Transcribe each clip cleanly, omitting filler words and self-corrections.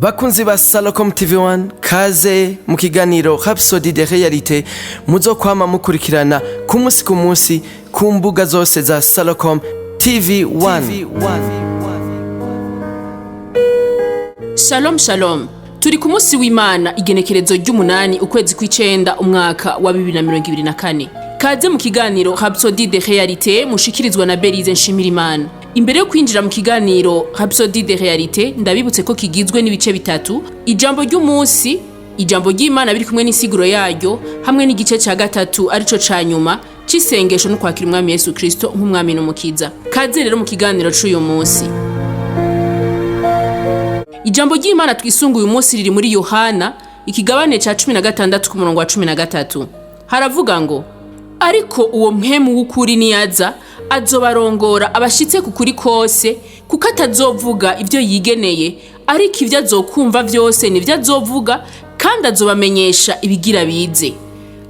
Bakunzi ba Salocom TV1, kaze mu kiganiro Rhapsody de Réalité muzokwama mukurikirana ku munsi ku munsi ku mbuga zose za Salocom TV1. Shalom shalom. Turi ku munsi w'Imana, igenekerezo ry'umunani, ukwezi kw'icenda, umwaka wa 2024. Kaze mu kiganiro Rhapsody de Réalité mushikirizwa na Berize Nshimirimana. Imbere yo kwinjira mu kiganiro Rhapsody de Réalité, ndabibutse ko kigizwe n'ibice bitatu: ijambo ry'umunsi, ijambo ry'Imana biri kumwe n'insiguro yaryo, hamwe n'igice ca gatatu arico ca nyuma c'isengesho no kwakira Umwami Yesu Kristo nk'umwami n'umukiza. Kaze rero mu kiganiro c'uyu munsi. Ijambo ry'Imana twisunguye umunsi riri muri Yohana, ikigabane ca 16, ku murongo wa 13. Haravuga ngo: "Ariko uwo Mpwemu w'ukuri niyaza, azobarongora abashitse ku kuri kose, kuko atazovuga ivyo yigeneye, ariko ivyo azokumva vyose nivyo azovuga, kandi azobamenyesha ibigira bize."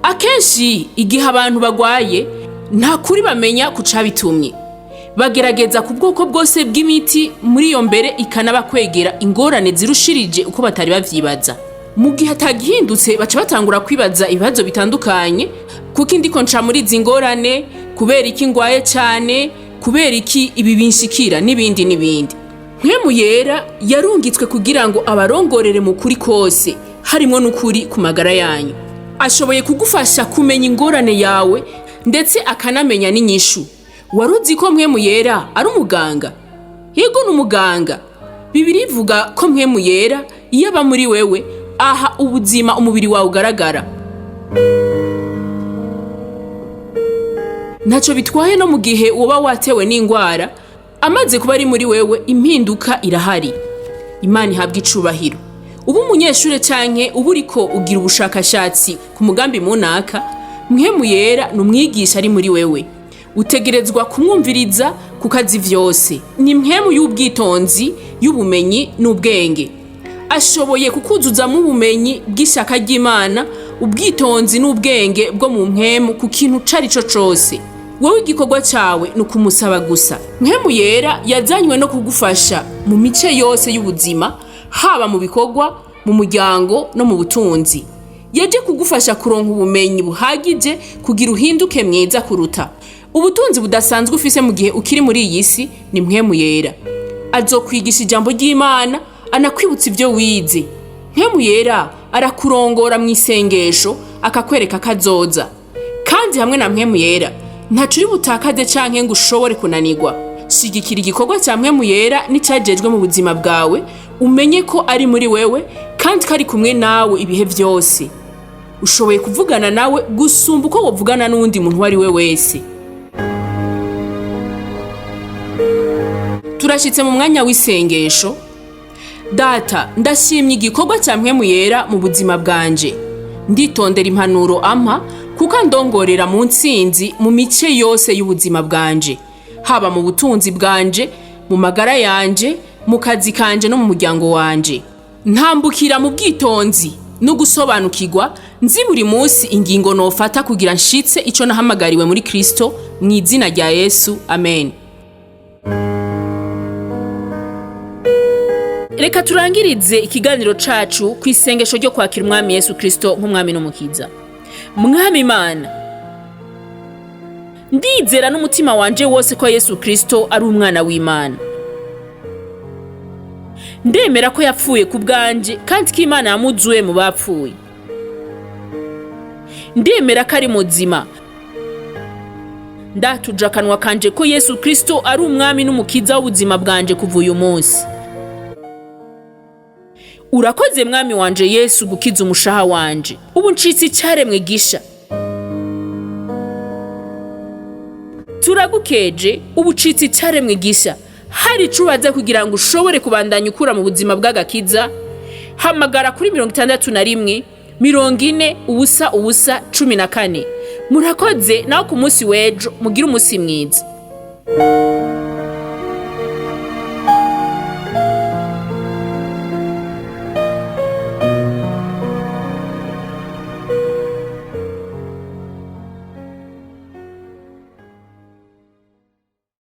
Akenshi igihe abantu bagwaye, nta kuri bamenya ku cabitumye. Bagerageza ku bwoko bwose bw'imiti, muri iyo mbere ikanabakwegera ingorane zirushirije uko batari bavyibaza. Mu gihe atagihindutse, baca batangura kwibaza ibibazo bitandukanye: kuko ndiko nca muri izi ngorane? Kubera iki ngwaye cane? Kubera iki ibi binshikira? N'ibindi n'ibindi. Mpwemu Yera yarungitswe kugira ngo abarongorere mu kuri kose, harimwo n'ukuri ku magara yanyu. Ashoboye kugufasha kumenya ingorane yawe, ndetse akanamenya n'inyishu. Wari uzi ko Mpwemu Yera ari umuganga? Yego, ni umuganga. Bibiliya ivuga ko Mpwemu Yera iyo aba muri wewe, aha ubuzima umubiri wawe ugaragara. Ntacyo bitwaye no mu gihe uba watewe n'indwara, amaze kuba ari muri wewe, impinduka irahari. Imana ihabwa icubahiro. Uba umunyeshure canke uba uriko ugira ubushakashatsi ku mugambi munaka, Mpwemu Yera ni umwigisha ari muri wewe. Utegerezwa kumwumviriza kuko azi vyose. Ni mpwemu y'ubwitonzi, y'ubumenyi n'ubwenge. Ashoboye kukuzuzamo ubumenyi bw'ishaka ry'Imana, ubwitonzi n'ubwenge bwo mu mpwemu ku kintu cari co cose. Wowe igikorwa cawe ni ukumusaba gusa. Mpwemu Yera yazanywe no kugufasha mu mice yose y'ubuzima, haba mu bikorwa, mu muryango no mu butunzi. Yaje kugufasha kuronka ubumenyi buhagije kugira uhinduke mwiza kuruta. Ubutunzi budasanzwe ufise mu gihe ukiri muri iyi si ni Mpwemu Yera. Azokwigisha ijambo ry'Imana, anakwibutsa ibyo wize. Mpwemu Yera arakurongora mu isengesho, akakwereka kazoza. Kandi hamwe na Mpwemu Yera ntaco uri butakaze canke ngo ushobore kunanirwa. Shigikira igikorwa cya Mpwemu Yera n'icajejwe mu buzima bwawe, umenye ko ari muri wewe kandi ko ari kumwe nawe ibihe vyose. Ushoboye kuvugana nawe gusumba uko wovugana n'uwundi muntu uwo ari we wese. Turashitse mu mwanya w'isengesho. Data, ndashimye igikorwa cya Mpwemu Yera mu buzima bwanje. Nditondera impanuro ampa, kuko andongorera mu ntsinzi mu mice yose y'ubuzima bwanje, haba mu butunzi bwanje, mu magara yanje, mu kazi kanje no mu muryango wanje. Ntambukira mu bwitonzi no gusobanukirwa, nzi buri munsi ingingo nofata kugira nshitse ico nahamagariwe muri Kristo. Mu izina rya Yesu, amen. Reka turangirize ikiganiro cacu ku isengesho ryo kwakira Umwami Yesu Kristo nk'umwami n'umukiza. Mwami Imana, ndizera n'umutima wanje wose ko Yesu Kristo ari umwana w'Imana. Ndemera ko yapfuye ku bwanje kandi ko Imana yamuzuye mu bapfuye. Ndemera ko ari muzima. Ndatuje akanwa kanje ko Yesu Kristo ari umwami n'umukiza w'ubuzima bwanje kuva uyu munsi. Urakoze, Mwami wanje Yesu, gukiza umushaha wanje. Ubu ncitse icaremwe gisha. Turagukeje, ubu ucitse icaremwe gisha. Hari ico ubaza kugira ngo ushobore kubandanya ukura mu buzima bw'agakiza? Hamagara kuri 61 40 0 0 14. Murakoze, nawe ku munsi w'ejo mugire umunsi mwiza.